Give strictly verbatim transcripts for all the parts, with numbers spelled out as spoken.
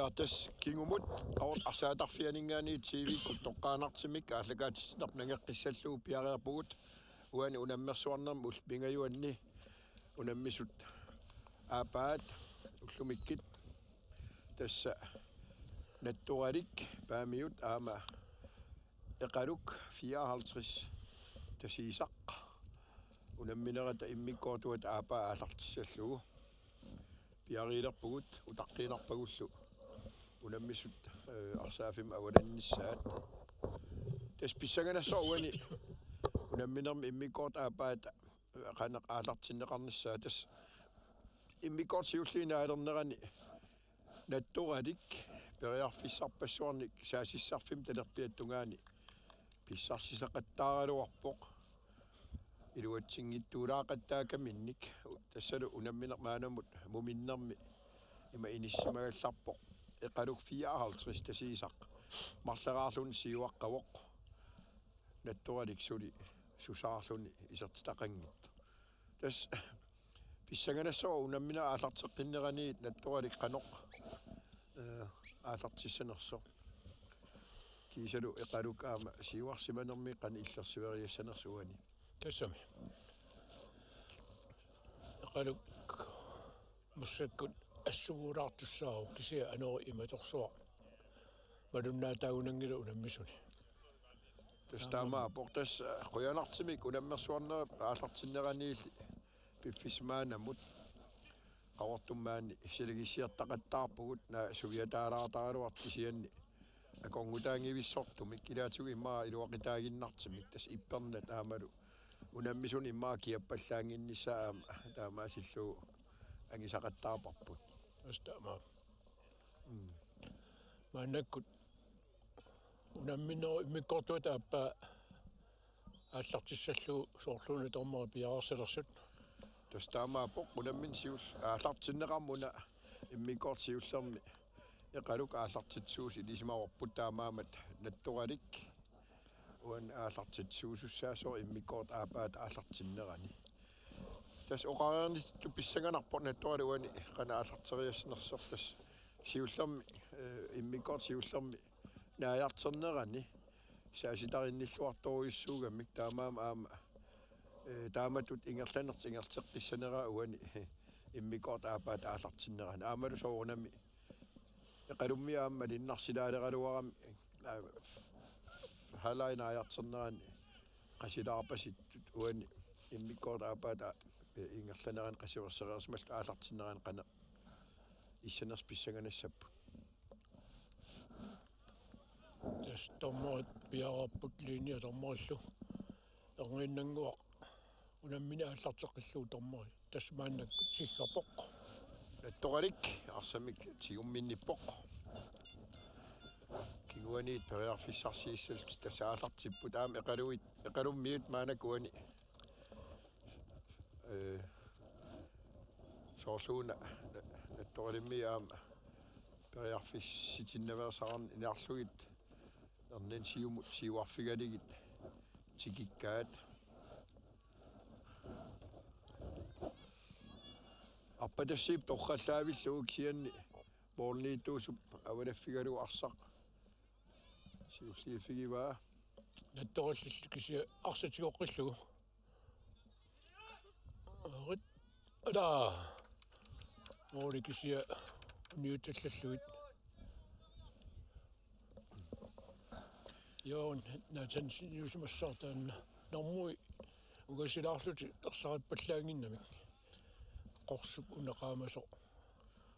Tassa kingumut qaqortoq arsaatarfianinngaanniit T V-kkut toqqaannartumik aallakaatitsinerput nangeqqissallugu piareerpugut uani unammersuarnermi ullut pingajuanni unammisut aappaat ullumikkut. Tassa Nattoralik Paamiut aamma Eqaluk fireoghalvtreds Tasiisaq unamminerata immikkoortuata aappaa aallartissallugu. Piareerpugut utaqqiinnarpagullu unammisut, eh, arsaaffimmut avalannissaat. Tassa pissanganassaaq uani unamminermi immikkoortuata aappaata, eh, qanoq aallartinneqarnissaa. Tassa immikkoortut siulliit naalernerani Nattoralik periarfissarpassuarnik saassussarfimmi talerpiata tungaani pissarsisaqattaaraluarpoq iluatsinngitsuulaaqattaakkaminnik. Tassalu unammineq maannamut muminnermi ima inissimagallarpoq. Eqaluk fireoghalvtreds Tasiisaq marleraarluni siuaqqavoq, Nattoralik suli susaarluni isertitaqanngitsoq. Tassa pissanganassaaq unammineq aallarteqqinnerani Nattoralik qanoq, eh, aallartissanersoq. Kiisalu Eqaluk aamma siuarsimanermi qanoq illersueriassanersoq uani. Tassami. Eqaluk massakkut assuguulaartussaavoq kisianni anori imatorsuaq malunnaataagunanngilaq unammisuni. Tassa taamaappoq, tassa, eh, qujanartumik unammersuarnerup aallartinneraniilli piffissaq maannamut qaqortumik maani silagissiartaqattaarpugut, naak suliataalaartaraluartoq kisianni akornutaanngivissortumik, ilaatigut immaqa iluaqutaaginnartumik, tassa ippernat aammalu unammisunut immaqa kiappallaannginnissaa aamma taamaasillugu angisaqattaarparput. Tassa taamaappoq. Mm. Maannakkut unamminerup immikkoortuata aappaa aallartissallugu soorluuna dommeri piareersalersut. Tassa taamaappoq, unammineq siul-, aallartinneqarmat una immikkoortoq siullermi Eqaluk aallartitsuusoq ilisimavarput, taamaammat Nattoralik uani aallartitsuusussaasoq immikkoortup aappaata aallartinnerani. Tassa oqareernittut pissanganarpoq Nattoralik uani qanoq aallarteriassanersoq, tassa siullermi, eh, immikkoortup siullermi naajartornerani saassussarinnilluartorujussuugamik, taamaammat aamma, eh, taamatut ingerlanertik ingerlateqqissaneraa uani immikkoortup aappaata aallartinnerani. Aammalu soorunami Eqalummi aamma malinnaarsilaaleraluarami, aa, halai naajartornerani qasilaarpasittut uani immikkoortup aappaata, eh, ingerlanerani qasuersereersimallutik aallartinnerani qanoq issanersut pissanganassapput. Tassa dommerit piareerput, linjedommerillu. Erniinnannguaq unammineq aallarteqqillugu dommeri tassa maannakkut siggarpoq. Nattoralik arsamik tigumminnippoq. Kinguaniit periarfissarsiissallutik tassa aallartipput, aamma Eqaluit, Eqalummiut maannakkut uani, eh, soorluuna Na-, Nattoralimmiut aamma periarfissitinnaveersaarniarlugit erniinnaq siumut siuarfigalugit tikikkaat. Arpatassiip torrallaavillugu kisianni målimiittuusup avalaffigalugu arsaq siulliuffigivaa. Nattoralillu kisianni arsaq tigoqqillugu. Rit-, ala. Måli kisianni uniutallallugit. Joo, Nathan siniusimassaaq taanna. Normui ungasilaarlutik ersarippallaannginnamik. Qorsuk una qaamasoq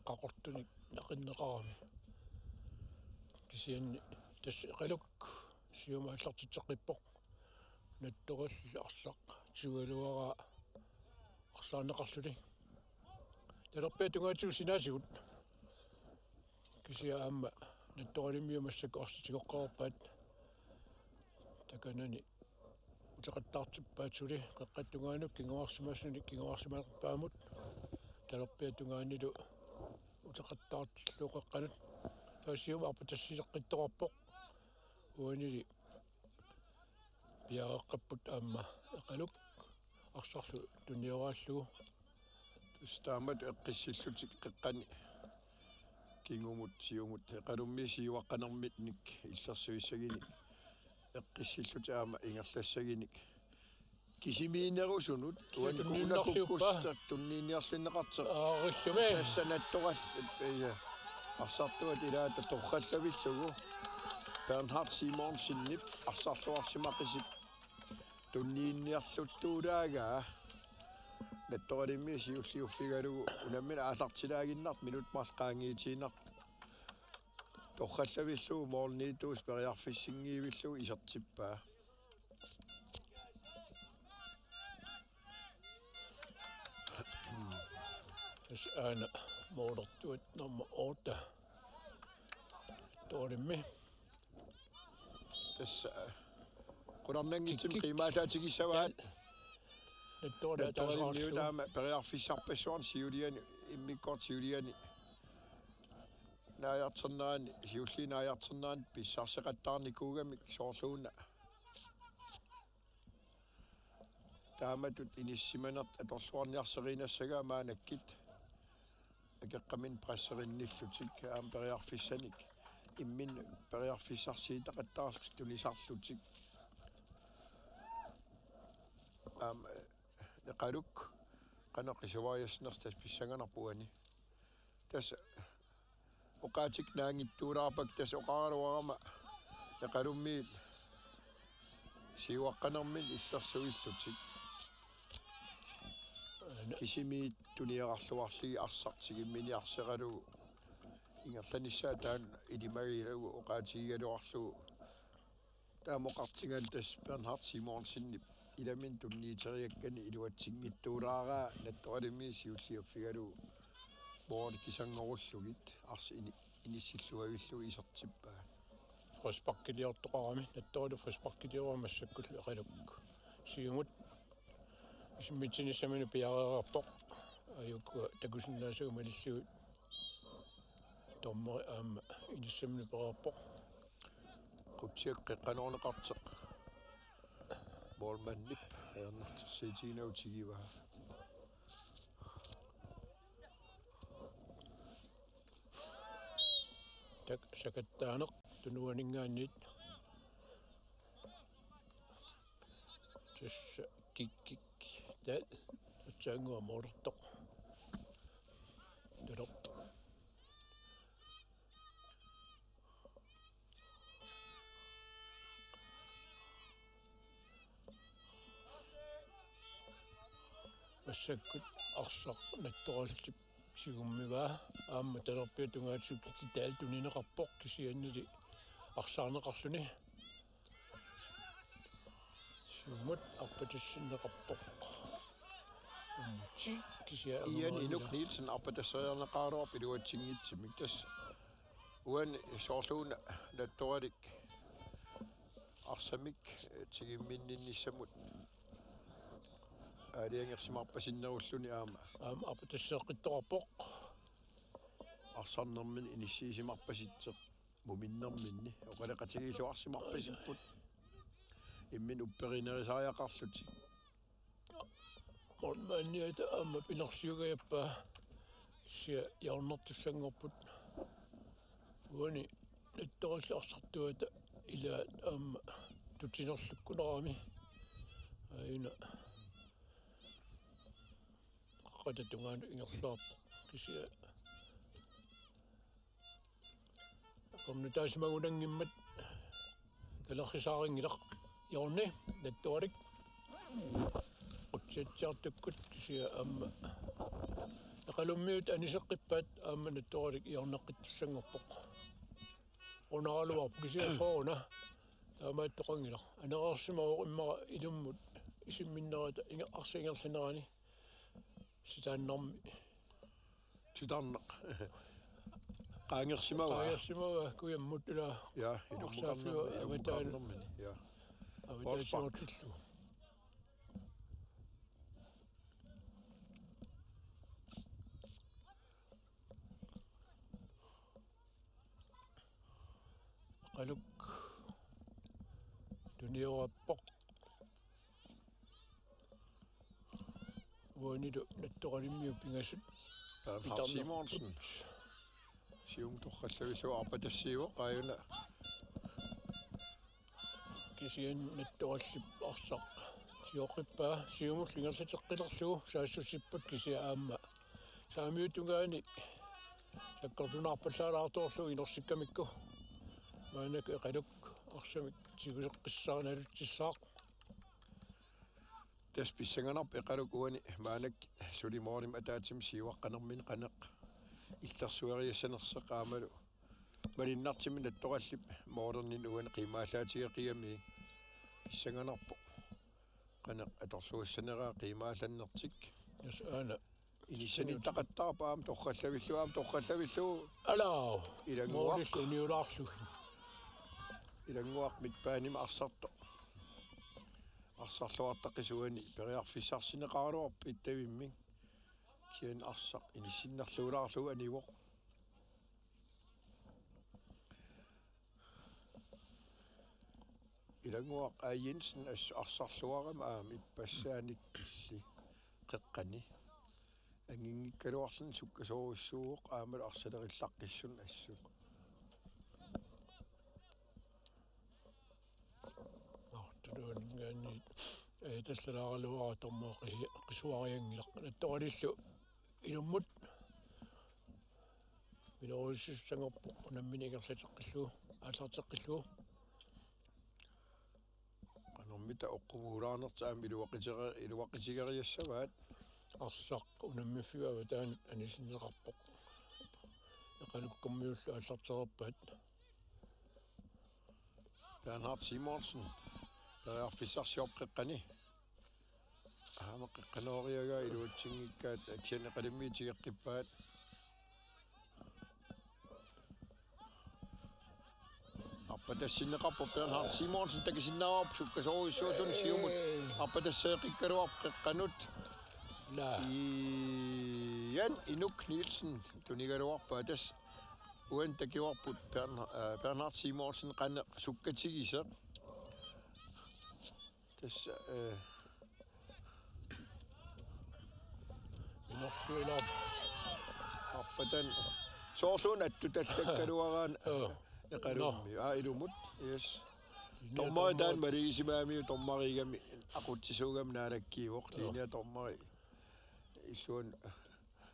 qaqortunik naqinneqarami. Kisianni tassa Eqaluk siumut aallartitseqqippoq. Nattoralillu arsaq tigugaluaraa arsaarneqarluni. Talerpiata tungaatigut sinaatigut. Kisianni aamma Nattoralimmiut massakkut arsaq tigoqqaarpaat. Takanani uteqattaartippaat suli qeqqata tungaanut kinguarsimasunik kinguarsimanerpaamut. Talerpiata tungaanilu uteqattaartillugu qeqqanut. Taava siumut arpatassiiseqqittoqarpoq. Uanili piareeqqapput aamma Eqaluk arsarlu tunioraallugu. Tassa taamatut eqqissillutik qeqqani Kingumut siumut Eqalummiit siuaqqanerminnik illersuissaginik eqqissillutik aamma ingerlassaginik kisimiinnerusunut. Kisianni uani tunniinnarsiuppa. Kuuna kukkusta tunniinniarlinneqartoq. Aarillumi. Tassa nattoral-, ja. Arsartuat ilaata torrallavillugu Bernhard Simonsenip arsarluarsimaqisip tunniinniarluttuulaagaa. Nattoralimmi siulliuffigalugu unammineq aallartilaaginnartoq minutsit marluk qaangiitiinnartoq. Torrallavillugu moorniituus periarfissinngiivillugu isertippaa. Tassa aana moortuat nummer otte. Torimmi. Tassa, eh, qularnanngitsumik qiimaallatigissavaat. Nattoralimmiut taama periarfissarpassuarnik siuliani, immikkoortut siuliani naajartornerani, siulliit naajartornerani pissarseqattaarnikuugamik soorluuna. Taamatut inissisimanertik atorluarniarsariinnassagaat maannakkut akeqqaminik presserinnillutik aamma periarfissanik imminnut periarfissarsiutaqattaarlutik tunisarlutik. Aamma Eqaluk qanoq qisuariassanersoq tassa pissanganarpoq uani. Tassa oqaatsit naanngitsuulaarpakka tassa oqaraluarama Eqalummiit siuaqqanerminnik illersuillutik. Kisimiittuniarluarlugit arsaq tigumminik arseqalugu ingerlanissaa taanna ilimagigalugu oqaatigigaluarlugu. Taama oqartungaani tassa Bernhard Simonsenip ilaminni tunniuteriakkani iluatsinngitsuulaaraa Nattoralimmi siulliuffigalugu moorli kisanngorullugit arsaq ini-, inissilluavillugu isertippaa. Frisparkiliortoqarami, Nattoralip frisparkiliorami massakkullu Eqaluk. Siumut isimmitsinissaminut piareerpoq. Ajuku takusinnaasagut malillugit. Dommeri aamma inissamminut pereerpoq. Qutsiak qeqqanoorneqartoq. Målmandip ajornartorsiutiginagu tigivaa. Tak sakattaaneq tunuaninngaanniit. Tassa kikkik. Taava aatsaannguaq moortoq. Toloq. Massakkut arsaq Nattoralip sigummivaa aamma talerpiata tungaatigut kikkik taava tunineqarpoq kisiannili arsaarneqarluni. Siumut arpatassinneqarpoq. Nummer ti kisianni Ian Inuk Nielsen arpatassariarneqaraluarpoq iluatsinngitsumik tassa. Uani soorluuna Nattoralik arsamik, eh, tigumminninnissamut aalajangersimarpasinnerulluni aamma. Aamma arpatasseeqqittoqarpoq. Arsarnerminni inissiisimarpasitseq muminnerminni oqaloqatigiilluarsimarpasipput. Imminut upperinerisariaqarlutik. Målmandiata aamma pinersiugajappaa kisianni hjørnertussanngorput. Uani Nattoralli arsartuata ilaat aamma tutinerlukkunarami. Aajuna qaqqata tungaanut ingerlaarpoq kisianni Akornutaasimagunanngimmat kalerrisaarinngilarput. Hjørne, Nattoralik. Qutsiatsiartukkut kisianni aamma Eqalummiut aniseqqippaat aamma Nattoralik hjørneqqittussanngorpoq. Unaraluarpoq kisianni sooruna. Taamaattoqanngilaq. Anereersimavoq immaqa ilummut isimminnerata inge-, arsaq ingerlanerani. Sitaannarmi. Sitarnaq. Qaangersimavaa. Qaangersimavaa kujammut ila. Ja, ilummukarnermi, arsaafiup avataan-, ilummukarnermini. Ja. Avataasiortillugu. Eqaluk tuniorarpoq. Uanilu Nattoralimmiut pingasut. Bernhard pitarnerput. Simonsen. Siumut torrallavillugu arpatassiivoq aajuna. Kisianni Nattorallip arsaq sioqqippaa, siumullu ingerlateqqilerlugu saassussippat, kisianni aamma saamiutungaani sakkortunaarpallaalaartorlugu inersikkamikku maannakkut Eqaluk arsamik tiguseqqissaarnaluttissaaq. Tassa pissanganarpoq Eqaluk uani maannakkut suli målimik ataatsimik siuaqqanermini qanoq illersueriassanersoq aammalu malunnartumik Nattorallip målerninni uani qiimaallaatigeqigamiuk. Pissanganarpoq qanoq atorluassaneraa qiimaallannertik. Yes, aana. Inissanittaqattaarpoq aamma torrallavillugu, aamma torrallavillugu. Alaa. Ilannguaq. Målip uniulaarlugu. Ilannguaq midtbanemi arsartoq. Arsarluartaqqisuani periarfissarsineqaraluarpoq ittavimmi. Kisianni arsaq inissinnerluulaarlugu anivoq. Ilannguaq A. Jensen as-, arsarluarami aamma ippassaanik illit qeqqani. Anginngikkaluarluni sukkasoorujussuuvoq aammalu arsalerillaqqissunik assut. Artuluunninngaanniit, ee, tallalaaraluara tormua qisi-, qisuarianngilaq. Nattoralillu ilummut. Milorisussanngorpoq unammini ingerlateqqillugu, aallarteqqillugu. Qanormita oqqumilaarnertik aamma iluaqutera-, iluaqutigeriassavaat. Arsaq unammiffiup avataanut anisinneqarpoq. Eqalukkummiullu aallartereerpaat. Bernhard Simonsen. Periarfissarsiorpoq qeqqani. Aamma qeqqanooriagaa iluatsinngikkaat, kisianni Eqalummiut tigeqqippaat. Arpatassinneqarpoq Bernhard Simonsen, takusinnaavarput sukkasoorujussuulluni siumut. Arpatasseeqqikkaluarpoq qeqqanut. Naa. Ian Inuk Nielsen tunigaluarpaa, tassa uani takuarput Bern-, øh, Bernhard Simonsen qanoq sukkatigisoq. Tassa, øh, Inorsuilaap. Arpatan. Soorluuna attutallakkaluaraanni. Joo. Eqalummi. Nå. Aa, ilumut. Yes. Linje dommeri taanna dommeri. Maligisimagamiuk, dommeriugami aqutsisuugami naalakkiivoq. Joo. Linje dommeri. Illuan.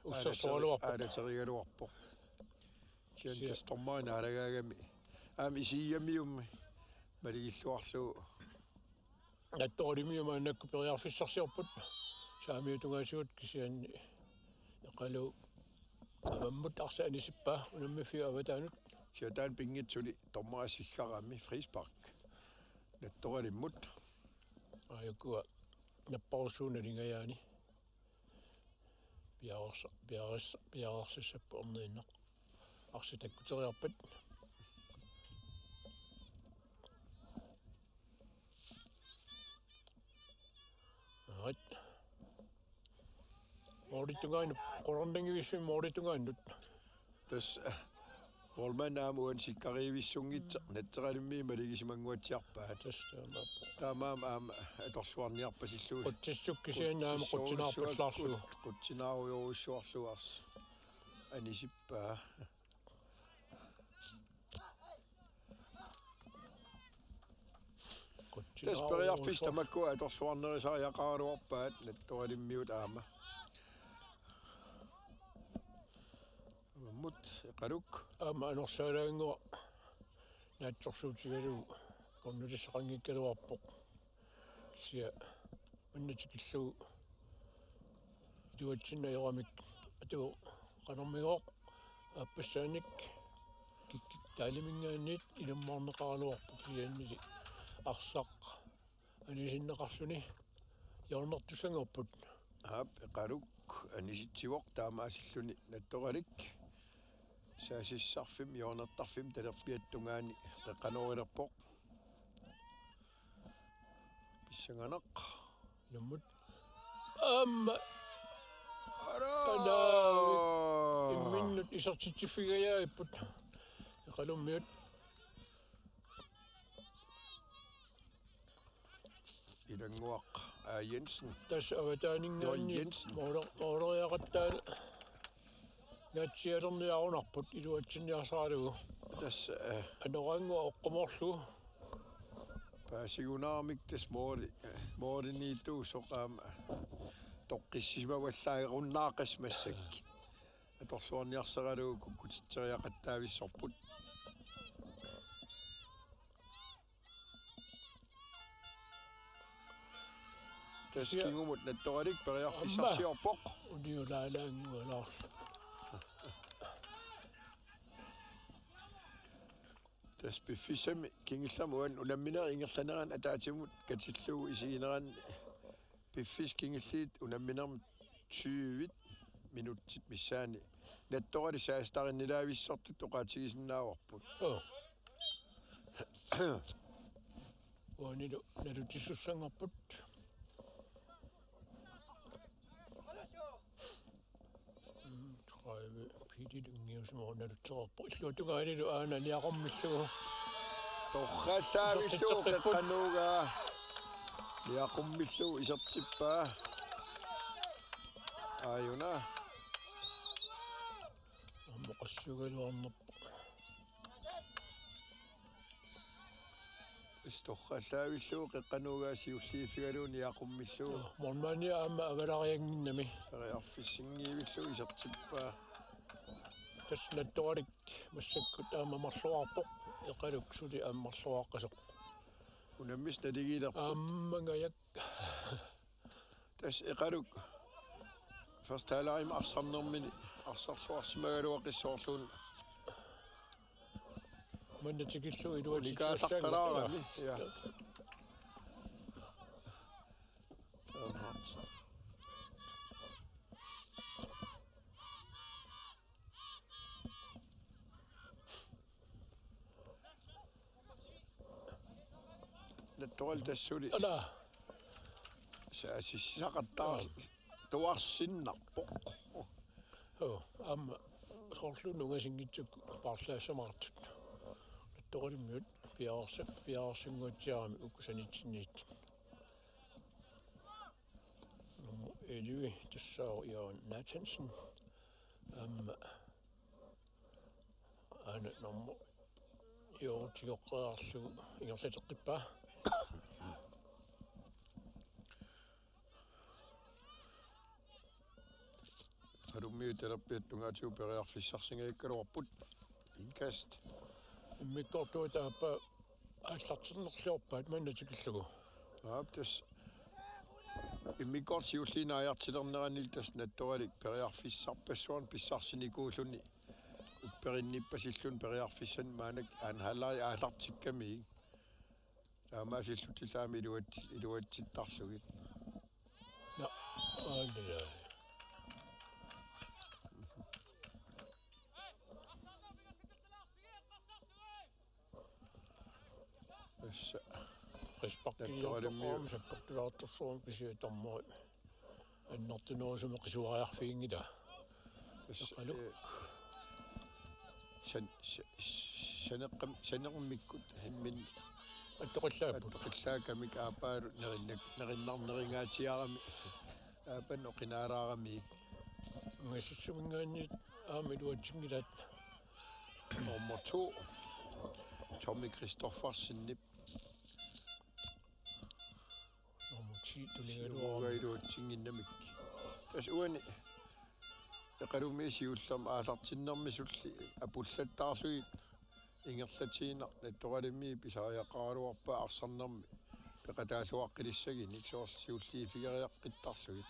Ussersoraluarpoq. Aalaterigaluarpoq. Kisianni. Sia. Tassa dommeri naalagaagami. Aamma isigigamigummi maligilluarlugu. Nattoralimiut maannakkut periarfissarsiorput. Saamiutungaasigut, kisianni Eqaluk avammut arsaq anisippaa unammiffiup avataanut. Kisianni taanna pinngitsoq suli dommeri siggarami, frispark Nattoralimmut. Aajukua napparussuup nalingajaani. Piareersa-, piareersa-, piareersassapput orniinnaq. Arsaq takkuteriarpat. Aat. Målip tungaanut, qularnanngivissumik målip tungaanut. Tassa, øh, målmand aamma uani sikkariivissunngitsoq, mm, Nattoralummiut maligisimannguatsiarpaat. Tassa taamaappoq. Taamaammat aamma atorluarniarpasillugu. Qutsissuk kisianni aamma qutsinaarpallaarlugu. Qutsinaarujorujussuarlugu arsaq anisippaa. Tassa periarfissat tamakku atorluarnerisariaqaraluarpaat Nattoralimmiut aamma. Mut Eqaluk. Aamma anorsaalaannguaq naatsorsuutigalugu corneritissaqanngikkaluarpoq. Kisianni manna tikillugu iluatsinneq ajoramik atuvoq qanormigooq aappassaanik kikkut taaliminngaanniit ilummaarneqaraluarpoq, kisiannili arsaq anisinneqarluni hjørnertussanngorput. Aap, Eqaluk anisitsivoq taamaasilluni Nattoralik saassussisarfimmi hjørnertarfimmi talerpiata tungaani qeqqanoorilerpoq. Pissanganaq. Nummut. Aamma. Ara! Tadaa! Imminnut isertitsiffigigajapput. Eqalummiut. Ilannguaq A. Jensen. Tassa avataaninngaanniit. Jon Jensen. Moolo-, mooleriaqattaal. Naatsialerniarunarput iluatsinniarsaralugu. Tassa, eh, Anoraannguaq oqqumorlugu. Paasigunaarmik tassa mooli, eh, mooliniittuusoq aamma toqqissisimavallaarunnaaqassaq massakkut. Atorluarniarsaralugu kukkutitseriaqattaavissorput. Tassa kingumut Nattoralik periarfissarsiorpoq. Uniulaalaanngualaarlu. Tassa piffissami kingullermi uani unamminerit ingerlaneranni ataatsimut katillugu isigineranni piffissat kingulliit unamminermi tyve minutsit missaanni Nattoralik saassuttarinnilavissortut oqaatigisinnaavarput. Oo. Uanilu nalutissussanngorput. Mm, tredive Pele Lyngiusimo nalutseqarpoq. Illuatungaanilu aana Niaqummillu. Torrallaavillugu Isertitseqqipput. Qeqqanoogaa. Niaqummillu isertippaa. Aajuna. Aamma qassugaluarnerpoq. Is torrallaavillugu Qeqqanoogaa siulliuffigalugu Niaqummillu. Mormani aamma avalariannginnami. Periarfissinngillugu isertippaa. Tassa Nattoralik massakkut aamma marluarpoq. Eqaluk suli aamma marluaqqasoq. Unammisaq naligiilerpoq. Aamma ngajak. Tassa Eqaluk. Første halvlegimi arsarnermini arsarluarsimagaluaqissoorluun. Manna tikillugu iluatsitsuassaanngorput. Unikaallaqqalaarami, ja. Nattoralik tassa suli. Ala. Saasissaqattaar-, tuarsinnarpoq. Oo, aamma soorlu ungasinngitsut paarlaassamaartut. Nattoralimmiut piareersa-, piareersinnguatsiaramik uku sanitsinniittut. Nummer elleve, tassa Jørgen Nathansen. Aamma aana nummer, jo, tigoqqaarlugu ingerlateqqippaa. Eqalummiut talerpiata tungaatigut periarfissarsingajakkaluarput. Indkast. Immikkoortuata aappaa aallartinnerliorpaat manna tikillugu. Aap, tassa immikkoortut siulliit naajartulerneranni tassa Nattoralik periarfissarpassuarnik pissarsinikuulluni upperinnippasilluni periarfissanik maannakkut anden halvleg aallartikkamiuk. Taamaasillutillu aamma iluat-, iluatsittarlugit. Nå, aallalaa. Tassa. Qispartiiortoqarami sakkortulaartorsuarmik kisiat tammarit annertunerusumik qisuariarfiginngilaa. Tassa, eqalu, eh, san-, sa-, saneqqam-, sanermikkut himmin attoqillaapput. Attoqillaakkamik aappaalu nerinnak-, nerinnarneringaatsiarami. Aappaat oqinaalaarami. Ungasissuminngaanniit aamma iluatsinngilaat. Nummer to, Tommy Christoffersenip. Nummer ti, siuruga tunigaluarami iluatsinnginnamik. Tassa uani Eqalummi siullermi aallartinnermi suli apullattaarlugit ingerlatiinnaq Nattoralimmi pisariaqaraluarpaa arsarnermi peqataalluaqqilissaginik soorlu siulliuffigeriaqqittarlugit.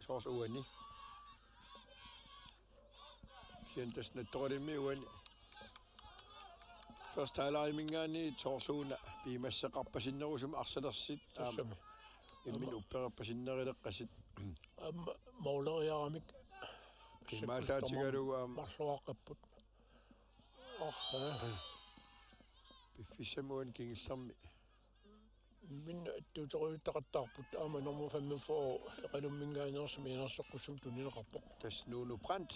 Soorlu uani. Kisianni tassa Nattoralimmi uani første halvlegiminngaanniit soorlu una piumassuseqarpasinnerusumik arsalersit aamma. Tassami. Imminut uppererpasinneruleqqasut. Aamma mooleriaramik. Kimaalaatigalugu aamma. Marluaqqapput. Aha. Piffissami uani kingullermi. Minna attuuterujuttaqattaarput aamma nummer femogfyrre Eqalumminngaanneersoq mianersoqqussummik tunineqarpoq. Tassa Nuno Brandt.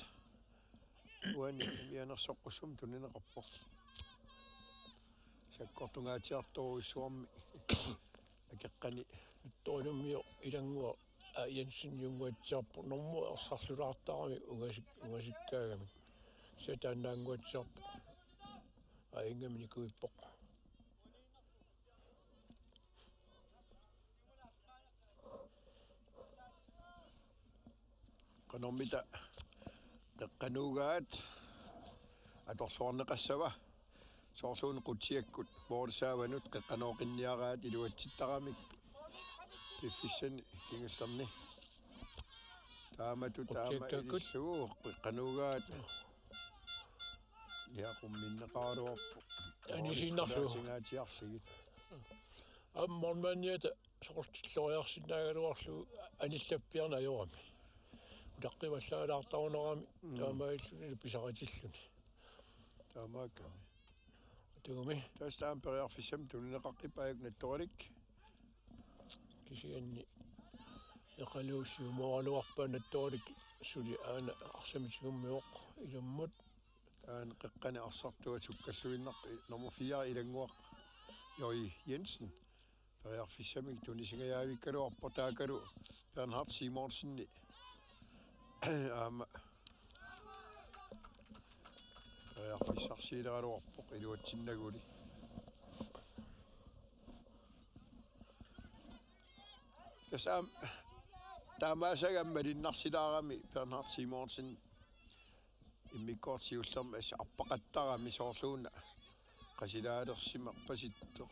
Uani mianersoqqussummik tunineqarpoq. Sakkortungaatsiartorujussuarmik akeqqani. Nattoralummiu ilannguaq A Jensen junnguatsiarpoq normu arsarlulaartarami ungasik-, ungasikkaagami. Kisianni taannaannguatsiarpoq. A Ingammik nikuippoq. Qanormita qeqqanuugaat atorluarneqassava, soorluuna Qutsiakkut moorissaavanut qeqqanooqinniaraat iluatsittaramik piffissani kingullerni. Taamatut taama Qutsiakkakkut ilillugu qeqqanuugaat. Niaqumminneqaraluarpoq. Anisiinnarlugu. Moorissaatingaatsiarlugit. Aamma moormanniata soqutigilaarsinnaagaluarlugu anillappiarneq ajorami. Utaqqivallaalaartarunarami. Mm. Taamaalilluni pisaritilluni. Taamaakkami. Atagumi. Tassa aamma periarfissamik tunineqaqqippajuk Nattoralik. Kisianni Eqaluup siumooraluarpaa Nattoralik suli aana arsamik tigummivoq ilummut. Taanna qeqqani arsartua sukkalluinnartoq nummer fire Ilannguaq J. Jensen. Periarfissamik tunisingajaavikkaluarpoq taakkualu Bernhard Simonsen. Aamma periarfissarsiileraluarpoq iluatsinnaguli. Tassa aamma taamaasagami malinnarsilaarami Bernhard Simonsen. Immikkoortut siullermi assut arpaqattarami soorluuna qasilaalersimarpasittoq.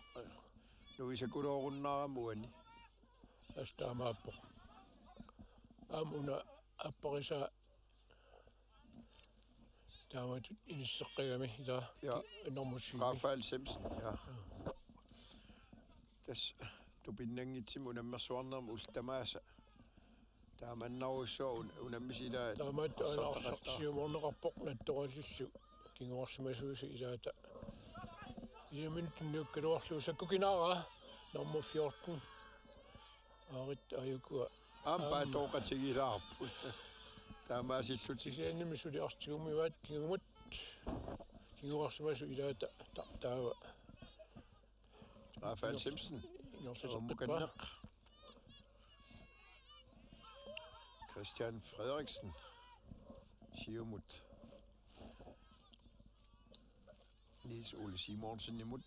Nuisakuloorunnaarami uani. Tassa taamaappoq. Aamma una apparisaa taamatut inisseqqigami ilaa. Ja. Normu syv. Rafael Simpson, ja. Tassa tupinnanngitsumik unammersuarnermi ullut tamaasa. Taamannarujussuaq un-, unammisilaat. Taamaattoq arsartaqattaaq. Arsaq siumoorneqarpoq Nattoralillu kinguarsimasuisa ilaata. Iliminut tunniukkaluarlugu sakkukinaaraa nummer fjorten. Aarit ajukua. Aamma. Aamma paatooqatigilaarput. Taamaasillutik. Kisiannimi suli arsaq tigummivaat kingumut. Kinguarsimasoq ilaata ta-, taava. Rafael Simpson. Ingerlateqqippaa. Uummukanneq. Christian Frederiksen. Siumut. Niels Ole Simonsenimut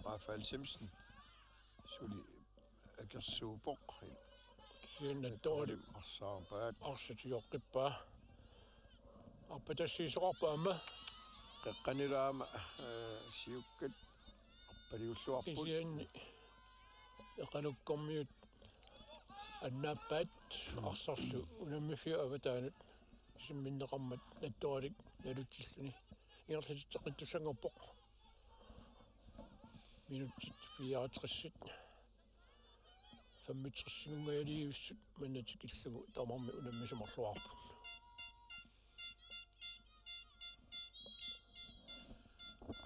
Rafael Simpson. Suli akersuuppoq. Kisianni Nattoralik arsaarpaat. Arsaq tigoqqippaa. Arpatassiisoqarpoq aamma. Qeqqanilu aamma, eh, siukkat arpaliulluarput. Kisianni Eqalukkormiut annaappaat arsarlu unammiffiup avataanut simminneqarmat Nattoralik nalutsilluni ingerlatitseqqittussanngorpoq. Minutsit fireogtres. Femogtres sekundinngajallaarput manna tikillugu tamarmik unammisimarluarput.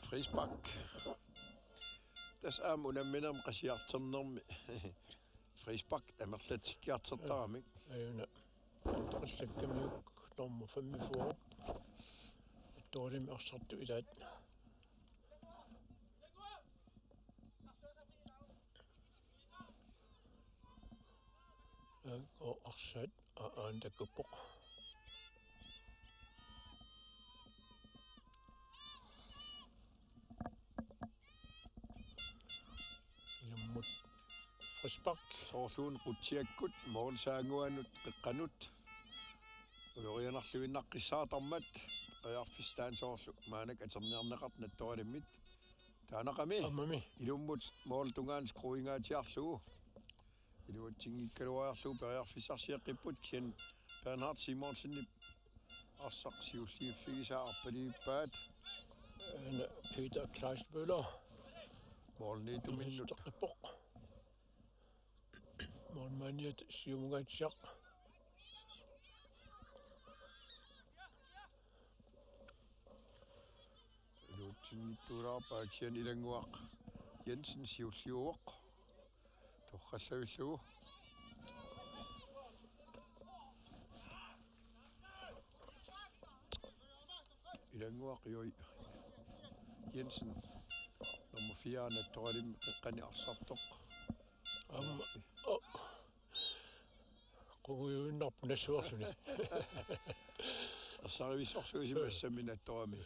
Frispark. Tassa aamma unamminermi qasiartornermi frispark amerlatsikkiartortaramik. Ajuna. Allakkamiuk nummer femogfyrre. Toorimi arsartut ilaat. Aa, arsaq, aa, aana takkuppoq. Ilummut frispark. Soorluuna Qutsiakkut moorsaannguanut qeqqanut. Ulorianarluinnaqqissaartarmat periarfissaq taanna soorlu maannakkut atorniarneqartoq Nattoralimmit. Taanaqami. Aammami. Ilummut moortungaanut skruingaatsiarlugu. Iluatsinngikkaluariarlugu periarfissarsiaqqipput kisianni Bernhard Simonsenip arsaq siulliuffigisaa arpaliuppaat. Aana Peter Kleistmøller. Moorniittuminnut. Iluatseqqippoq. Moormanniata siumungaatsiaq. Iluatsinngitsuulaarpaa kisianni Ilannguaq Jensen siulliuvoq. Torrallavillugu. Ilannguaq J. Jensen. Nummer fire Nattoralimmi qeqqani arsartoq. Aamma. Oh. Eqqugujunnaarpoq nassuerluni. Ersarivissorsuusimassammi Nattorami.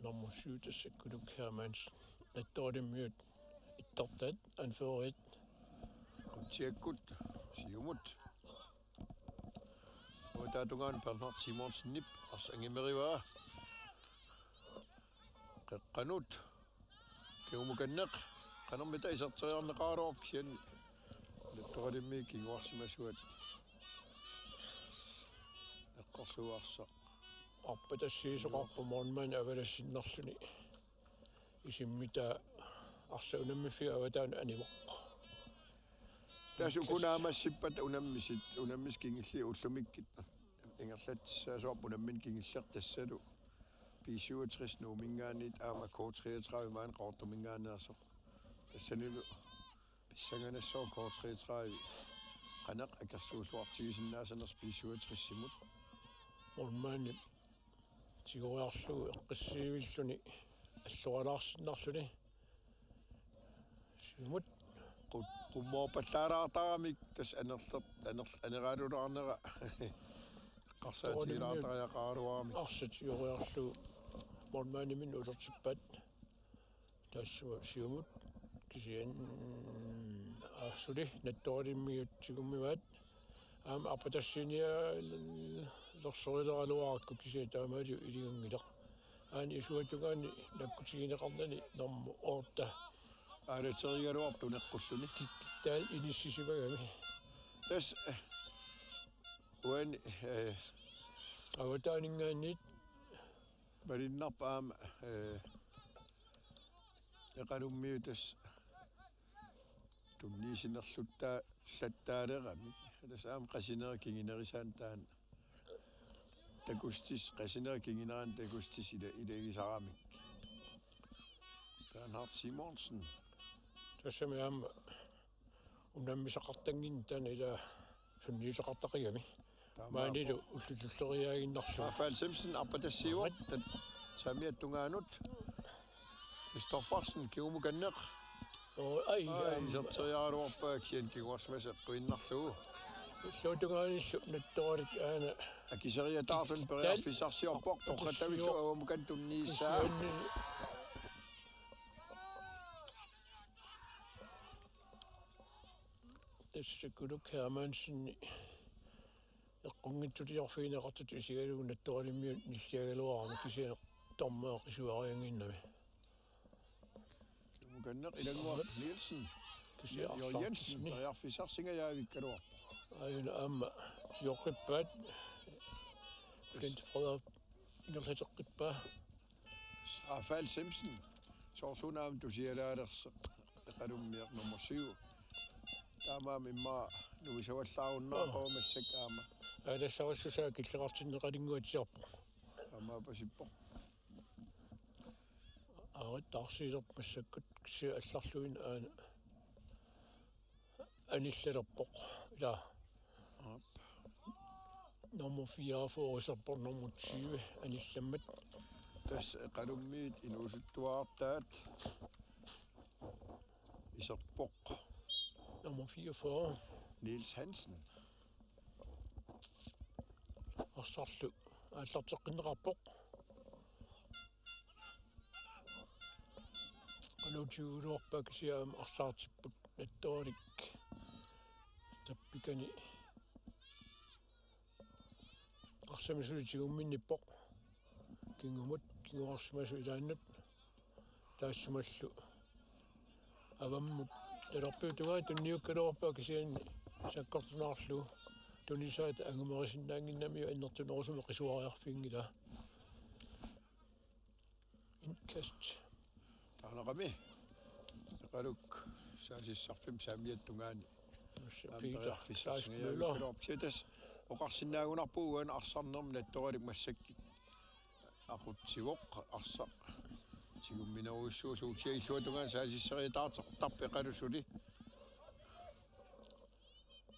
Nummer syv, tassa Kuluk Hermansen. Nattorimmiut ittartaat anførerit. Qutsiakkut siumut. Uataatungaan Bernhard Simonsenip arsaq angimerivaa. Qeqqanut. Kingumukanneq. Qanormita iserteriarneqaraluarpoq kisianni Nattorimmiut kinguarsimasuat. Eqqorlugu arsaq. Arpatassiisoqarpoq målmandi avalassinnarluni. Isimmitaa arsaq unammiffiup avataanut anivoq. Tassa uku naammassippata unammisut, unammisut kingulliit ullumikkut ingerlatsissaasuarput unammineq kingulleq tassalu B syvogtres Nuumminngaanniit aamma K treogtredive maani Qaqortuminngaanneersoq. Tassanilu pissanganassaaq K treogtredive. Qanoq akersuulluartigisinnaasanersoq B syvogtres-imut. Målmandi tigoriarlugu eqqissiivilluni allorilaarsinnarluni. Siumut. Qu-, qummoorpallaalaartaramik tassa anerler-, aner-, aneralulaarnera. Eqqarsaatigilaartariaqaraluaramik. Arsaq tigoriarlugu målmandiminnut utertippaat. Taassuma siumut kisianni, aa, suli Nattorimmiut tigummivaat. Aamma arpatassiinialersorileraluarakku kisianni taamaaliorlugu iliganngilaq. Aana isuatungaani nakkutigineqarnani nummer otte. Aalaterigaluartoq neqqulluni. Kik-, taal inissisimagami. Tassa, eh, uani, eh, avataaninngaanniit. Malunnarpoq aamma, eh, Eqalummiut tassa tunniussinerluttaa-, -llattaaleramik. Tassa aamma qasinera kingunerisaannik taanna. Takussutissaq, qasinera kinguneranik takussutissaq ila-, ilagisaramik. Bernhard Simonsen. Tassami aamma unammisaqartannginneq taanna ila sunniuteqartaqigami. Taamaappoq. Maanilu ullut tulleriiaaginnarlugu. Rafael Simpson arpatassiivoq. Tat-, saamiata tungaanut. Kristoffersen kingumukanneq. Oo, ai, ai, aamma. Iserteriaraluarpaa kisianni kinguarsimasut eqquinnarlugu. Illuatungaanillu Nattorit aana. Akiseriataarluni periarfissarsiorpoq, torrattavillu avamukan tunniussaa. Kisianni. Tassa Kuluk Hermansen eqqunngitsuliorfigineqartutut isigalugu Nattorimmiut nilliagaluarami kisianni dommeri qisuariannginnami. Kingumukanneq Ilannguaq Nielsen. Kisianni Jørgen Jensen, arsaq periarfissarsingajavikkaluarpoq. Aajuna aamma sioqqippaat. Kent Frederik ingerlateqqippaa. Rafael Simpson. Soorluuna aamma tusialaalersoq. Eqalummiaq nummer syv. Taamaammat immaqa nuisavallaarunnaarpoq massakkut aamma. Aalassarissusaa killeqartinneqalerunnatsiarpoq. Taamaappoq sippoq. Aarit taarsiilerpoq massakkut kisianni allarluinnaq aana anillalerpoq. Ila. Aap. Nummer fireogfyrre iserpoq nummer tyve anillammat. Tassa Eqalummiut inuusuttuartaat iserpoq. Nummer fireogfyrre. Niels Hansen. Arsarlu aallarteqqinneqarpoq. Qanoq tiguluarpaa kisianni aamma arsaartipput Nattorit tappikani. Arsamik suli tigumminnippoq. Kingumut kinguarsimasoq ilaannut. Taassumalu avammut talerpiup tungaanut tunniukkaluarpaa kisianni sakkortunaarlugu tunisaata angumerisinnaannginnamiuk annertunerusumik qisuariarfiginngilaa. Indkast. Taanaqami. Eqaluk saassussarfimmi saamiata tungaani. Massa aamma Peter periarfissarsingajavikkaluarpoq. Klaas Møller. Kisianni tassa oqarsinnaagunarpugut uani arsarnermi Nattorit massakkut aqutsivoq arsaq. Tigumminerujussuullugu kisianni illuatungaani saassusseriataartarpoq Eqaluk suli.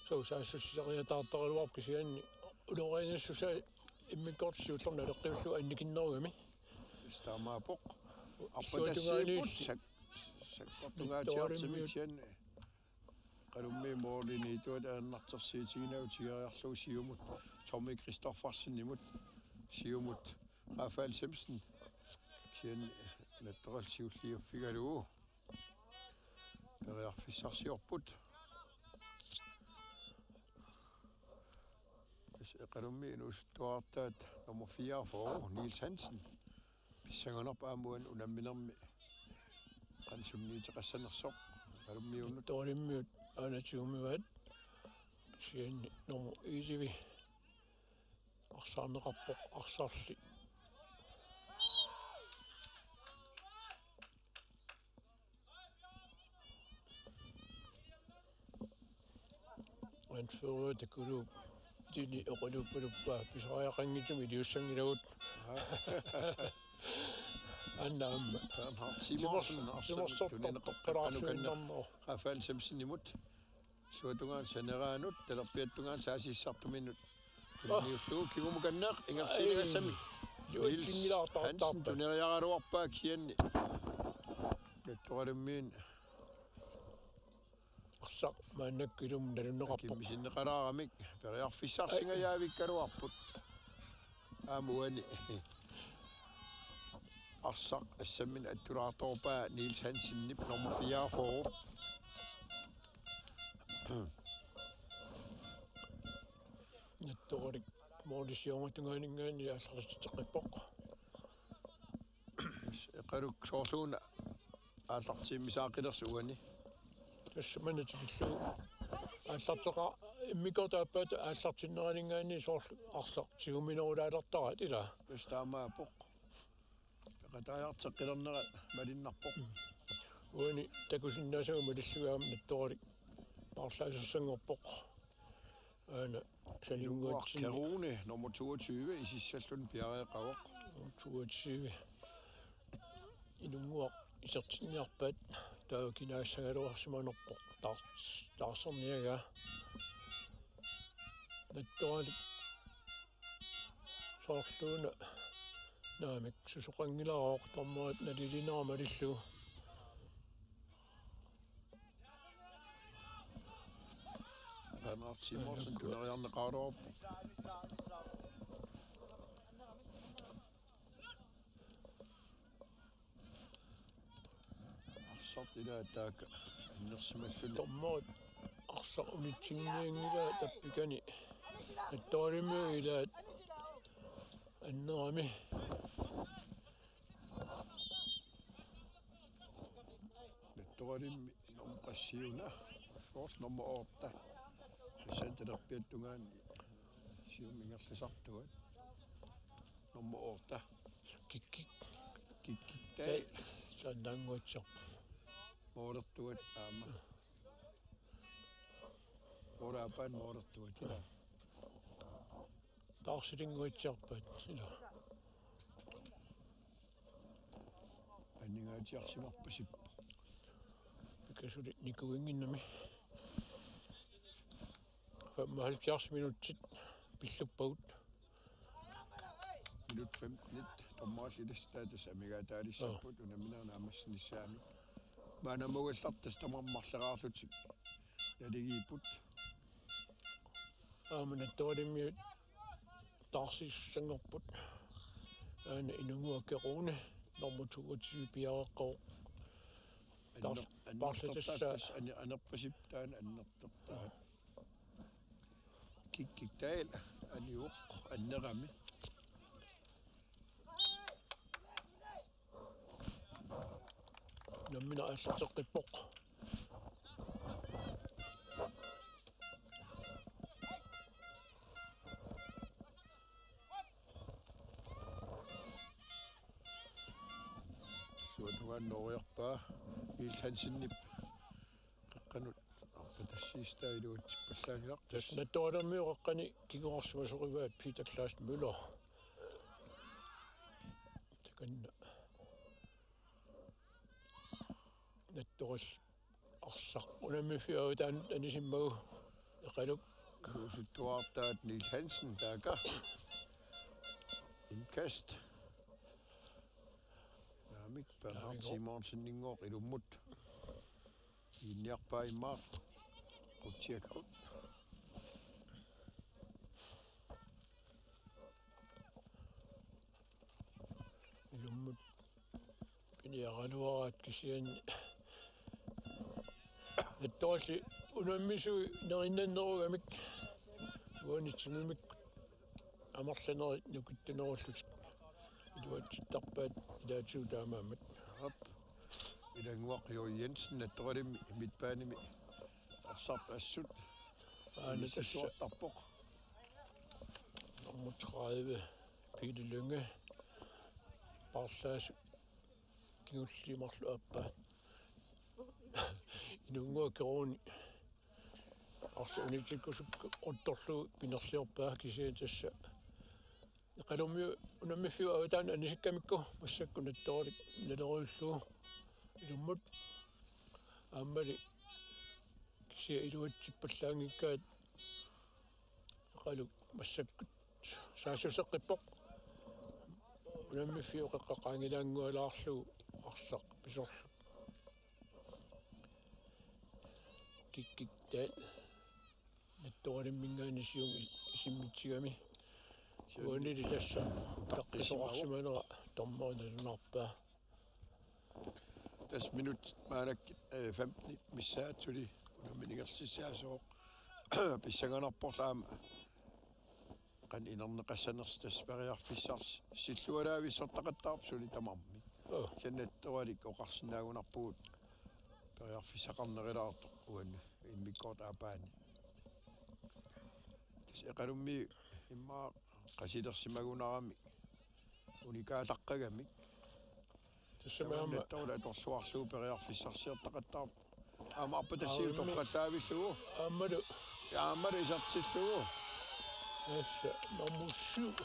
Suu saassusseriataartaraluarpoq kisianni ulorianassusaa immikkoortut siullermik naleqqiullugu annikinnerugami. Tassa taamaappoq. Arpatassiipput illuatungaaniilli sak-, sakkortungaatsiartumik Nattorimmiut kisianni. Eqqalummi målimiittuat ajornartorsiutiginagit tigoriarlugu siumut Tommy Christoffersenimut, siumut Rafael Simonsen. Kisianni Nattoralli siulliuffigalugu periarfissarsiorput. Tassa Eqqalummi inuusuttuartaat nummer fireogfyrre, Niels Hansen. Pissanganarpoq aamma uani unamminermi qanoq sunniuteqassanersoq. Eqqalummiunnut. Nattoralimiut aana tigumivaat. Kisianni nummer elleve arsaarneqarpoq, arsarli. Anfører Takulu tini oqaluuppaluppaa pisariaqanngitsumik iliussanngilagut. Anna aamma. Bernhard Simonsen, Timors-, arsaq tunineqarput qanoq kanna. Rafael Simonsenimut. Illuatungaanut saneraanut, talerpiattungaanut saasissartuminut. Tunniullugu kingumukanneq ingerlaannaq. Ai. Niels Hansen tuneriaraluarpaa kisianni. Nattoralimiit. Arsaq maannakkut ilumut nalunneqarpoq. Akimmisinneqalaaramik periarfissarsingajavikkaluarput. Aamma uani. Arsaq assamminik attulaartorpaa Niels Hansenip nummer fireogfyrre. Nattoralik målip siornatungaaninngaanniit aallartitseqqippoq. Eqqaluk soorluuna aallartiimmissaaqilersoq uani. Tassa manna tikillugu aallarteqqa immikkoortup aappaata aallartinneraninngaanniit soorlu arsaq tiguminerulaalertaraat ilaa. Tassa taamaappoq. Peqataajarteqqilernera malinnarpoq. Uani takusinnaasagut malillugit aamma Nattoralik paarlaasersanngorpoq. Aana Inunnguaq saninnguatsinni. Kerune, nummer toogtyve, isissalluni piareeqqavoq. Toogtyve. Inunnguaq isertinniarpaat taava kinaassagaluarsimanerpoq taar-, taarserniagaa. Nattoralik soorluuna naamik susoqanngilaartoq, dommerit nalilinera malillugu. Bernhard Simonsen tuneriarneqaraluarpoq. Arsaq ilaa taakku annersimalluni. Dommerit arsaq unitsinnianngilaa tappikani. Nattoralimiut ilaat annerami. Nattoralimi nummer qassiuna. Soorlu nummer otte. Tassa talerpiattungaani siumut ingerlasartuat. Nummer otte. Kikkik. Kikkik Dahl. Dahl. Sandanguatsoq. Målertuat aamma. Målip aappaani målertuat. Taarsilinguatsiarpaat ilaa. Aningaatsiarsimarpasippoq. Pikasuli nikuinnginnami. Femoghalvfjerds minutsit pilluppagut. Minut femtenit dommerillu ilissi taava tassa amigaataalissapput unamminerit naammassinissaanut. Maanna aamma uallaartut tassa tamarmik marleraarlutik naligiipput. Aamma Nattoralimiut taarsiissanngorput. Aana Inunnguaq Kerune nummer toogtyve piareeqqavoq. Anner-, taars-, annertortaasut paarlatassaat. Tassa ane-, anerpasippoq taanna annertortaat. Kikkik Dahl anivoq annerami. Nammineq aallarteqqippoq. Illuatungaanut nooriarpaa Niels Hansenip qeqqanut arpatassiissutaa iluatsippallaanngilarput. Tassa Nattoralimiut qeqqani kinguarsimasorivaat Peter Klaus Møller. Takanna. Nattoralimi arsaq unammiffiup avataanut anisimmagu Eqaluk. Inuusuttuartaat Niels Hansen taakku. Indkast. Naamik Bernhard Naamik. Simonsenimut ilummut. Iinniarpaa immaqa. Utsiakkut. Ilummut piniaraluaraat kisianni. Nattoralli unammisui nerinnannerugamik uani timimikkut amerlanerit nukittunerullutik iluatsittarpaat ilaatigut taamaammat. Aap. Ilannguaq J. Jensen Nattoralimi midtbanemi arsartut assut. Aana tassa. Ilissuartarpoq. Nummer tredive, Pele Lynge. Paarlaasut kingulliit marluk aappaa. Inunnguaq Keroni arsaq unitsikkusukkuttorlugu pinerliorpaa kisianni tassa. Eqalummiut unammiffiup avataani anisikkamikku massakkut Nattoralik naleruullugu ilummut aammali kisianni iluatsippallaanngikkaat Eqaluk massakkut saassuseqqippoq. Unammiffiup qeqqa qaangilaanngualaarlugu arsaq pisorlu. Kikkik taanna Nattoralimminngaanniit siumut isimmitsigami. Uanili tassa utaqqisoqarsimanera dommeri nalunarpaa. Tassa minutsit maannakkut, eh, femten missaat suli unammini ingerlassissaassaaq. Pissanganarporlu aamma qanoq inerneqassanersoq tassa periarfissarsilluaraavissortaqattaarpoq suli tamarmik. Joo. Kisianni Nattoralik oqarsinnaagunarpugut periarfissaqarnerulaartoq uani immikkoortup aappaani. Tassa Eqalummiut immaqa qasilersimagunaramik unikaataqqagamik. Tassami aamma Nattoralik atorluarlugu periarfissarsiortaqattaarpoq. Aamma arpatassiuut aamma torrallaavillugu. Aammalu. Ja, aammalu isertillugu. Tassa nummer syv.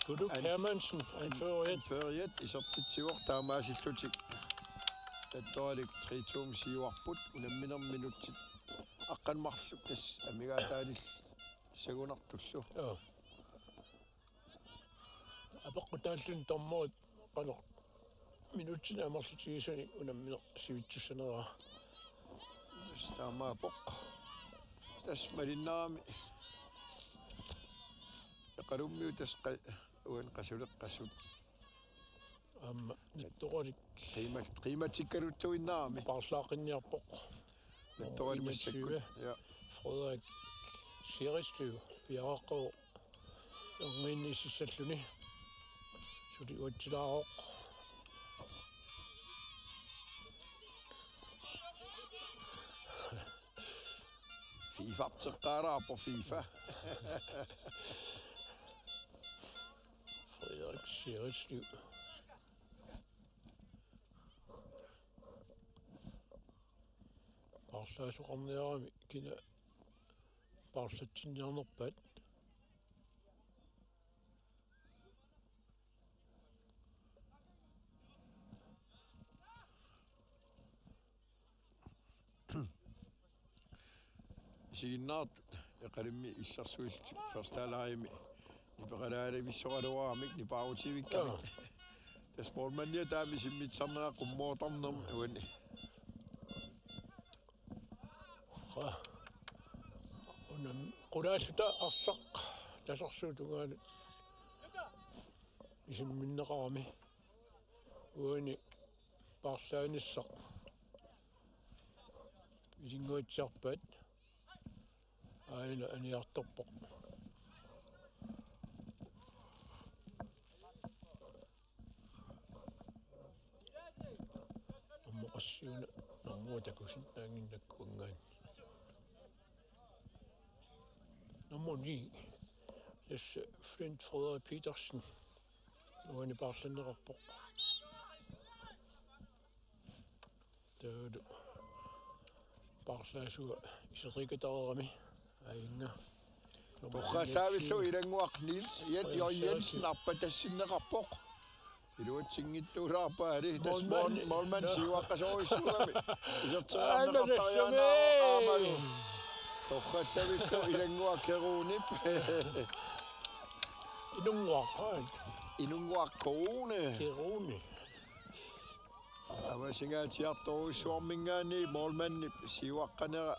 Tuluk An-, Hermansen, An-, anføreriat. Anføreriat isertitsivoq taamaasillutik. Nattoralik tre to-mik siuarput unamminermi minutsit aqqaneq-marluk tassa amigaataalillutik sagunartullu. Joo. Apeqqutaalluni dommerit qanoq minutsinik amerlatigisuni unammineq sivitsussaneraa. Tassa taamaappoq. Tassa malinnaami. Eqalummiut tassa qa-, uani qasuleqqasut. Aamma Nattoralik. Qiimat-, qiimatsikkaluttuinnarami. Paarlaaqqinniarpoq. Nattoralik massakkut. Enogtyve. Ja. Frederik Siritslev piareeqqavoq erniinnissalluni. Suli uatsilaarpoq. Fifarteqqaalaarpoq FIFA. Frederik Siritslev. Paarlaasoqarniarami kina paarlatsinniarnerpaat. Isiginnaartut Eqalummi illersuillutik første halvlegimi nipeqalaalivissoraluaramik nipaarutivikkamik. Joo. Tassa målmandia taama isimmitsisarnera qummoortarnermi uani. Qa-, unam-, qulaalluta arsaq tasersuup tungaanut isimminneqarami. Uani paarlaanissaq ilinnguatsiarpaat aajuna aniartorpoq. Aamma qassiuna normu takusinnaannginnakku uanngaanniit. Nummer ni. Tassa Flint Frederik Petersen. Uani paarlanneqarpoq. Taavalu paarlaasua iserikataarami aajunga. Torrallaavillugu Ilannguaq Niels Jen-, Jon Jensen arpatassinneqarpoq. Iluatsinngittuulaarpaali tassa målmand, målmand siuaqqasorujussuugami. Iserteriarneqartariaannaavoq aammalu. Torrallavillugu Ilannguaq Keruunip. Inunnguaq. Inunnguaq Keruuni. Keruuni. Avasingaatsiartorujussuarminngaanniit målmandip siuaqqanera.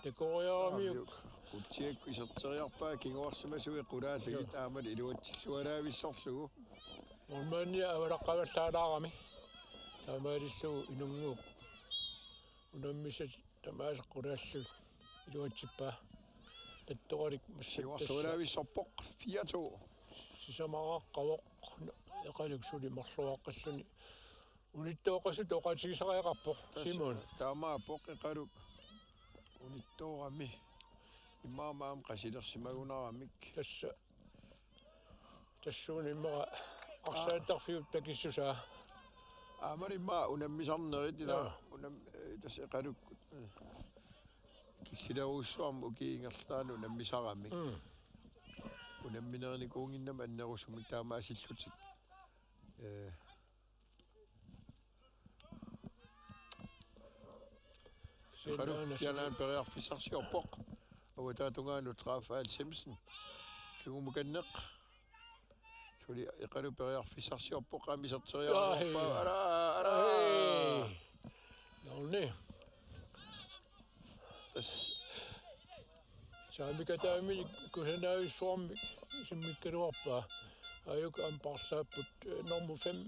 Takoriaramiuk. Qutsiakkut iserteriarpaat kinguarsimasuit qulaallugit. Joo. Aamma iluatsillualaavissorlugu. Målmandia avalaqqavallaalaarami. Taamaalillugu Inunnguup unammisat tamaasa qulaallugit iluatsippaa. Tattoralik massakkut tassa. Siuarsualaavissorpoq fire to. Sisamaraqqavoq, Eqaluk suli marluaqqalluni. Unittooqasut oqaatigisariaqarpoq. Tassa Simon. Taamaappoq Eqaluk unittoorami. Immaqa aamma qasilersimagunaramik. Tassa. Tassuuna immaqa arsaattarfiup takissusaa. Aamma immaqa unammisarnerit ila. Joo. Unam-, eh, tassa Eqalukkut. Killilerujussuarmik ukiup ingerlanerani unammisaramik. Mm. Unamminerinikuunnginnamik annerusumik taamaasillutik. Eh, Eqaluk kisianni periarfissarsiorpoq. Avataata tungaanut Rafael Simpson. Kingumukanneq. Suli Eqaluk periarfissarsiorpoq, aamma iserteriaruarpaa. Ai. Ala, ala. Ai. Hjørne. Tassa. Saamik ataamik kusanarsuarmik isimmikkaluarpaa. Aajuku aamma paarlaapput, eh, nummer fem.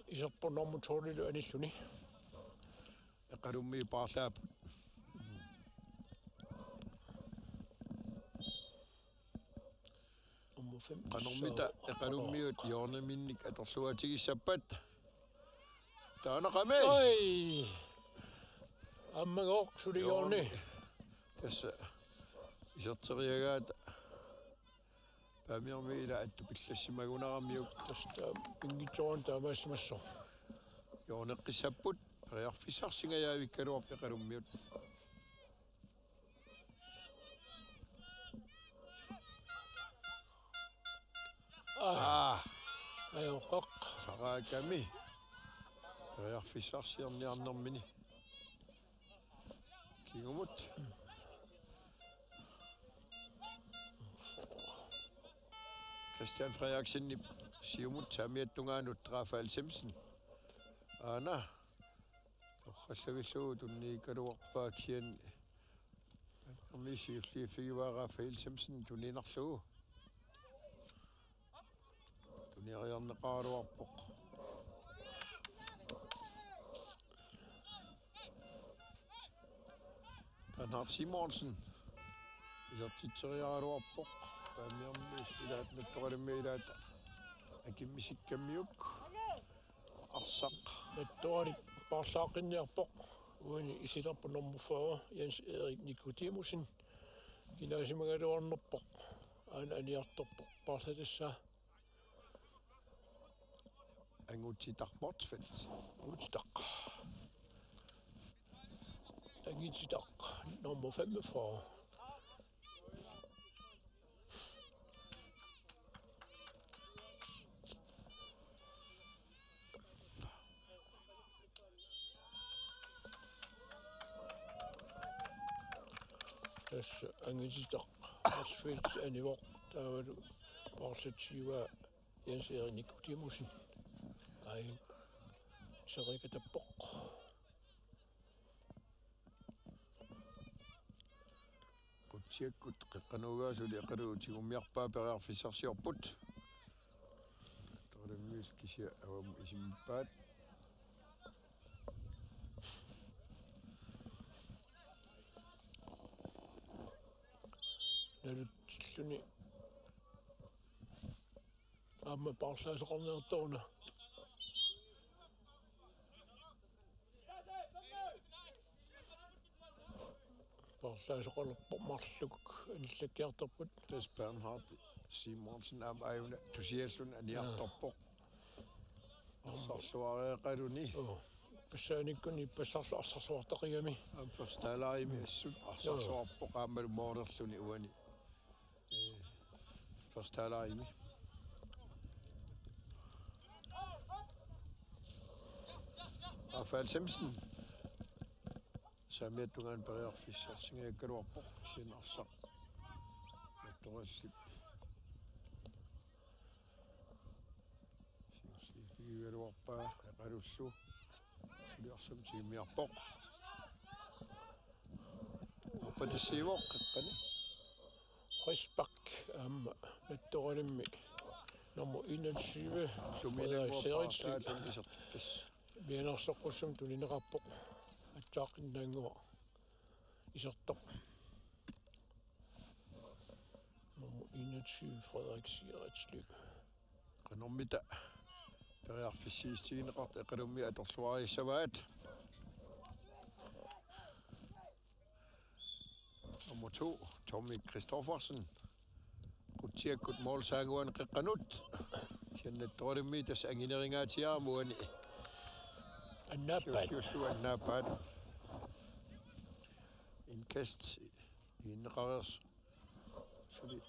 Iserpoq nummer tolvilu anilluni. Eqalummiut paarlaapput. Nummer fem. Qanormita Eqalummiut hjørneminnik atorluartigissappat. Taanaqami. Oi! Ammagooq suli hjørne. Tassa iserteriagaat. Paamiormiut ila attupillassimaguniaramiuk. Tassa pinngitsoorani taamaassimasoq. Hjørneqqissapput, periarfissarsingajavikkaluarput Eqalummiut. Aa. Aa. Ajoqaq. Saraakami. Periarfissarsiorniarnermini. Kingumut. Christian Frederiksenip siumut, saamiata tungaanut Rafael Simpson. Aana. Torrallavillugu tunniukkaluarpaa kisianni. Arnaq siulliuffigivaa Rafael Simpson tunineqarlugu. Tuniariarneqaraluarpoq. Bernhard Simonsen. Isertitseriaraluarpoq. Paamiormiut ilaat, Nattoralimmik ilaat. Akimmisikkammiuk. Arsaq. Nattoralik paarlaaqqinniarpoq. Uani isilerpoq nummer fyrre, Jens Erik Nikodemussen. Kinaasimagaluarnerpoq. Aana aniartorpoq. Paarlatissaa. Angutitaq Motzfeldt. Angutitaq. Angutitaq. Nummer femogfyrre. Tassa angutitaq Motzfeldt anivoq, taavalu paarlaatigivaa Jens Erik Nikodemussen. Ai, serikatappoq. Qutsiakkut qeqqanut suli Eqaluk tigummiarpaa, periarfissarsiorput. Toralamius kisianni avammut isimmippaat. Nalutsilluni. Aamma paarlaasoqarniartoq una. Paarlaasoqalerpoq marluk anillakkiartorput. Tassa Bernhard Simonsen aamma aajuna tusialluni aniartorpoq. Arsarluareeqaluni. Joo. Ippassaanikkunni ippassarlu arsarluartaqigami. Aamma førstehallemi assut arsarluarpoq aammalu målerluni uani. Ee, førstehallemi. Rafael Simpson. Saamiata tungaanut periarfissarsingajakkaluarpoq, kisianni arsaq. Nattorallip. Siulliuffigigaluarpaa, Ullu. Suli arsaq tigummiarpoq. Arpatassiivoq qeqqani. Frispark aamma Nattoralimi nummer enogtyve. Tumiinnannguaq Frederik Seeritz. Paartaalluni isertittas. Mianersoqqussummik tunineqarpoq. Aatsaat innaannguaq isertoq. Nummer enogtyve, Frederik Sigridsløv. Qanormita periarfissiissutigineqartoq Eqalummi atorluarissavaat. Nummer to, Tommy Christoffersen. Qutsiakkut målsaanguani qeqqanut. Siannattoorimmi tassa angineringaatsiarami uani. Annaappaat. Siulliullugu annaappaat. Indkast. Iinneqareersoq. Suli.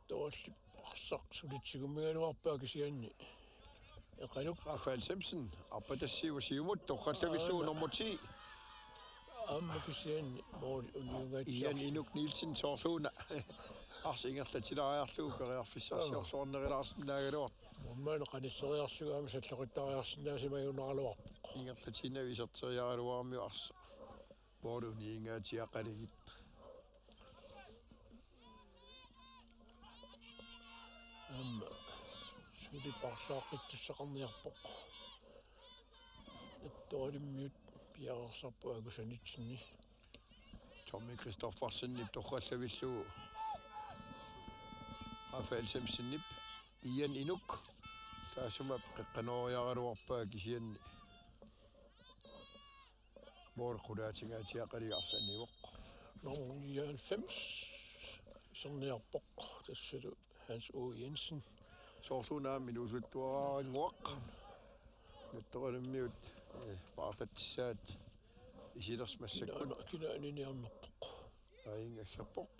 Toorlip arsaq suli tigummigaluarpaa kisianni. Eqaluk. Rafael Semsen, arpatassiivoq siumut, torrallavillugu. Aana. Nummer ti. Aamma kisianni måli uniungaatsiarpoq. Ian Inuk Nielsen soorluuna. Arsaq ingerlatilaariarlugu periarfissarsiorluarnerulaarsinnaagaluartoq. Aamma qanisseriarlugu aamma salloqittariarsinnaasimajunnaraluarpoq. Ingerlatiinnavik iserteriaraluarami arsaq. Måli uniungaatsiaqalugit. Aamma suli paarlaaqqittussaqarniarpoq. Nattoralimmiut piareersarput akusanitsinni. Tommy Christoffersenip torrallavillugu Rafael Semsenip Ian Inuk. Taassuma qeqqanooriaraluarpaa kisianni. Måli qulaatinngaatiaqalugit arsaq anivoq. Nummer nioghalvfems iserniarpoq tassalu Hans O. Jensen. Soorluuna aamma inuusuttuaraannguaq. Nattoralimmiut, eh, paarlatissaat isilersut massakkut. Kina, kina aniniarnerpoq. Aajuna aggerpoq.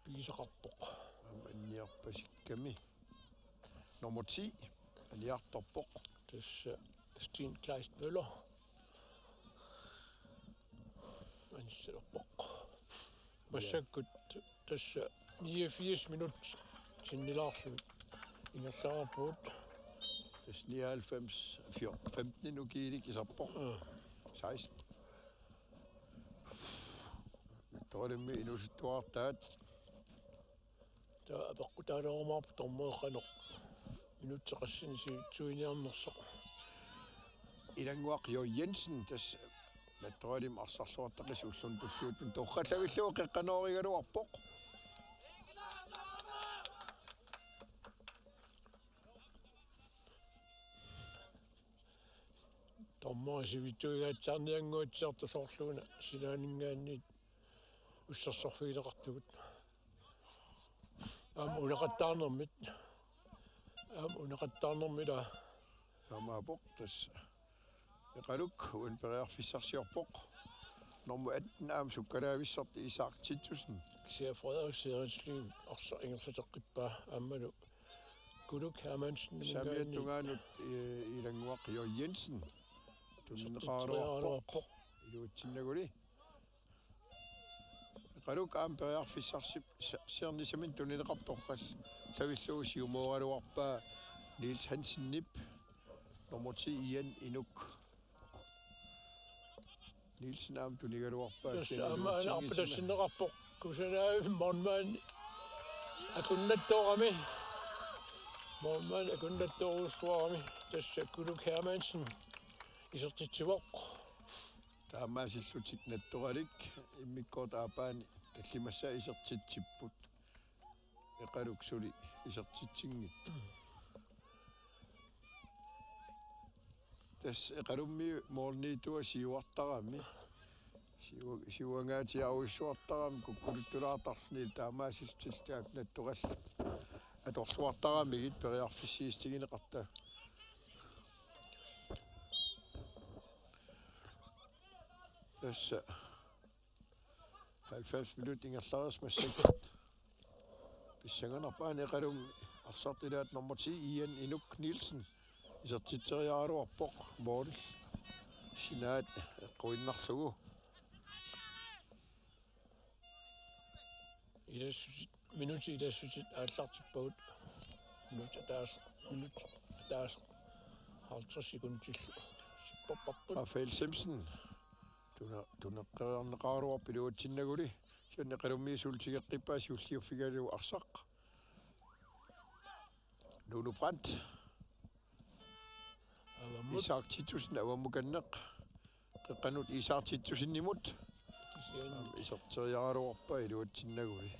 Pigisaqarpoq. Aamma anniarpasikkami. Nummer ti aniartorpoq. Tassa Steen Kleist Møller. Anniartorpoq. Massakkut tassa niogfirs minut sinnilaarlugit ingerlareerpugut. Tassa nioghalvfems, fjor-, femten ukiilik iserpoq. Ja. Seksten. Nattoralimmi inuusuttuartaat. Taava apeqqutaalerumaarpoq dommeri qanoq minutsit qassinik sivitsuiniarnersoq. Ilanguaq Jo Jensen tassa Nattoralimmi arsarluartaqisut ulluni tulliuttuni torrallavillugu qeqqanoorigaluarpoq. Dommeri sivitsuingaatsaarniannguatsiartoq soorluuna sinaaninngaanniit ussersorfigineqartugut. Aamma uneqattaarnermit. Aamma uneqattaarnermit ila. Taamaappoq tassa. Eqaluk uani periarfissarsiorpoq. Nummer atten aamma sukkalaavissortoq Isak Titussen. Kisianni Frederik Seeritsløv arsaq ingerlateqqippaa aammalu Kuluk Hermansen. Saamiata tungaanut, eh, Ilanguaq Jo Jensen. Tunineqaraluarpoq. Iluatsinnaguli. Eqaluk aamma periarfissarsi-, sa-, siornatigut tunineqartoq torrallavillugu siumooraluarpaa Niels Hansenip. Nummer ti Ian Inuk. Nielsen aamma tunigaluarpaa. Tassa kina aamma iluatsinngitsumi. Arpatassinneqarpoq. Kusanaavi målmand akunnattoorami. Målmand akunnattoorujussuarami. Tassa Kuluk Hermansen isertitsivoq. Taamaasillutik Nattoralik immikkoortup aappaani tallimassaa isertitsipput. Eqaluk suli isertitsinngitsoq. Tassa Eqalummi målniitua siuartarami. Siu-, siuangaatsiarujussuartarami kukkuluttulaartarluni taamaasillutik Nattoralik atorluartaramigit periarfissiissutigineqartut. Tassa halvfems minut ingerlareersoq massakkut. Pissanganarpoq aana Eqalummi Arsaq ilaat nummer ti, Ian Inuk Nielsen. Isertitseriaraluarpoq, målip sinaat eqquinnarlugu. Ilassutit, minutit ilassutit aallartippagut. Minut ataaseq, minut ataaseq halvtreds sekundillu sipporparput. Rafael Simpson. Tuna-, tuneqqeriarneqaraluarpoq iluatsinnaguli. Kisianni Eqalummiut suli tigeqqippaa siulliuffigalugu arsaq. Lulu Brandt. Avammut. Isak Titussen avammukanneq. Qeqqanut Isak Titussenimut. Kisianni. Aamma iserteriaraluarpaa iluatsinnaguli.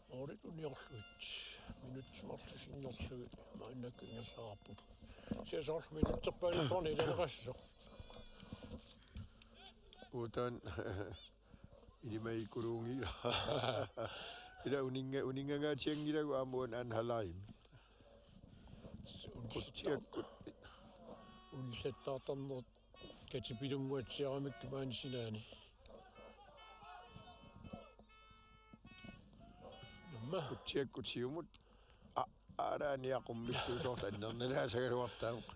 Målit uniorlugit. Minutsit marluk sinnerlugit. Maannakkut ingerlareerput. Kisianni soorlu minutserpaaluit soorlu ilaneqassasoq. Uataan ilimagikkuluunngilaq. Ila uninnga-, uninngangaatsianngilagut aamma uani Anaheimimi. Qutsiakkut. Unillattaartarneq katipilunnguatsiaramikkit maani sinaani. Aamma. Qutsiakkut siumut. A-, aalaani aqummillugu soorlu annernalaasagaluartaavoq.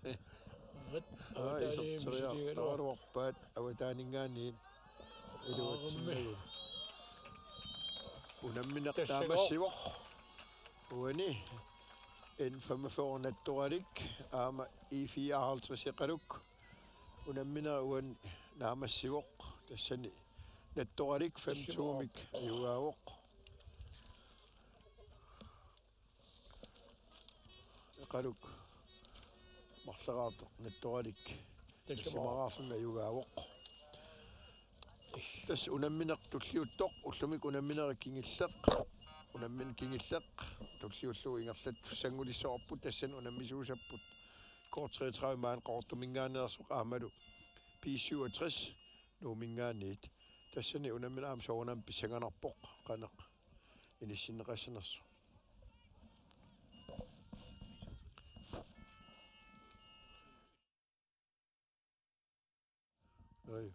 Avat-, Aa, avataaniit misiligaluarpoq. Iserteriaraluarpaat avataaninngaanniit iluatsinnagu. Aamma. Unammineq Tassagooq. Naammassivoq. Uani N femogfyrre Nattoralik aamma E fireoghalvtreds Eqaluk. Unammineq uani naammassivoq. Tassani Nattoralik fem to-mik ajugaavoq. Eqaluk marleraartoq Nattoralik. Tassami. Tassimaqarluni ajugaavoq. Tassa unammineq tulliuttoq, ullumikkut unammineq kingulleq. Unammineq kingulleq tulliullugu ingerlatsissanngulissavarput, tassani unammisuussapput. K treogtredive maani Qaqortuminngaanneersoq aammalu B syvogtres Nuumminngaanniit. Tassani unammineq aamma soorunami pissanganarpoq qanoq inissinneqassanersoq. Oj.